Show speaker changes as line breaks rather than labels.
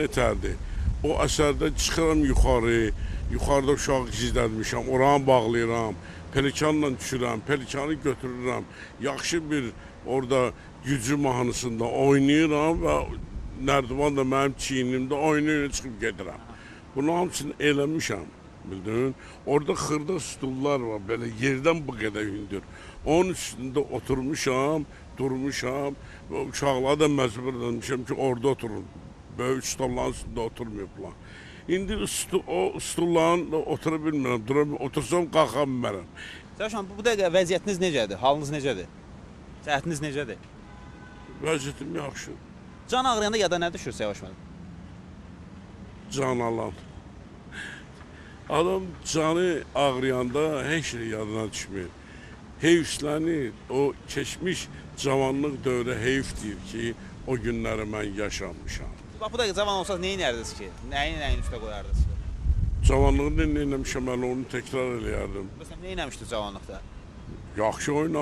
nətərdir? O əsərdə çıxıram yuxarı, yuxarıda uşağı gizlətmişəm, oranı bağlayıram, pelikanla düşürəm, pelikanı götürürəm. Yaxşı bir orada gücü mahnısında oynayıram və nərdivan da mənim çiynimdə oynayır, çıxıb gedirəm. Bunu hamısını eləmişəm, bildin? Orada xırda stullar var, belə yerdən bu qədər hündür. Onun üstündə oturmuşam, durmuşam və uşaqları da məcbur etmişəm ki, orada oturun. Böyük stolların üstündə oturmayıblar. İndi o stulların da otura bilmirəm, dura bilmirəm. Otursam qalxa bilmərəm.
Siyavuş müəllim, bu dəqiqə vəziyyətiniz necədir? Halınız necədir? Səhhətiniz necədir?
Vəziyyətim yaxşı,
Can ağrıyanda yada nə düşür Siyavuş müəllim?
Can alan. Adam canı ağrıyanda heç şey yadına düşmür. Heyfslənir, o keçmiş cavanlıq dövrə heyf deyir ki, o günləri mən yaşamışam.
Bax bu dəqiqə cavan olsaz nə edərdiniz ki? Nəyin nəyin üstə qoyardınız ki?
Cavanlığında nə eləmişəm, mən onu təkrar eləyərdim.
Məsələn, nə etmişdiniz cavanlıqda?
Yaxşı oynamışam.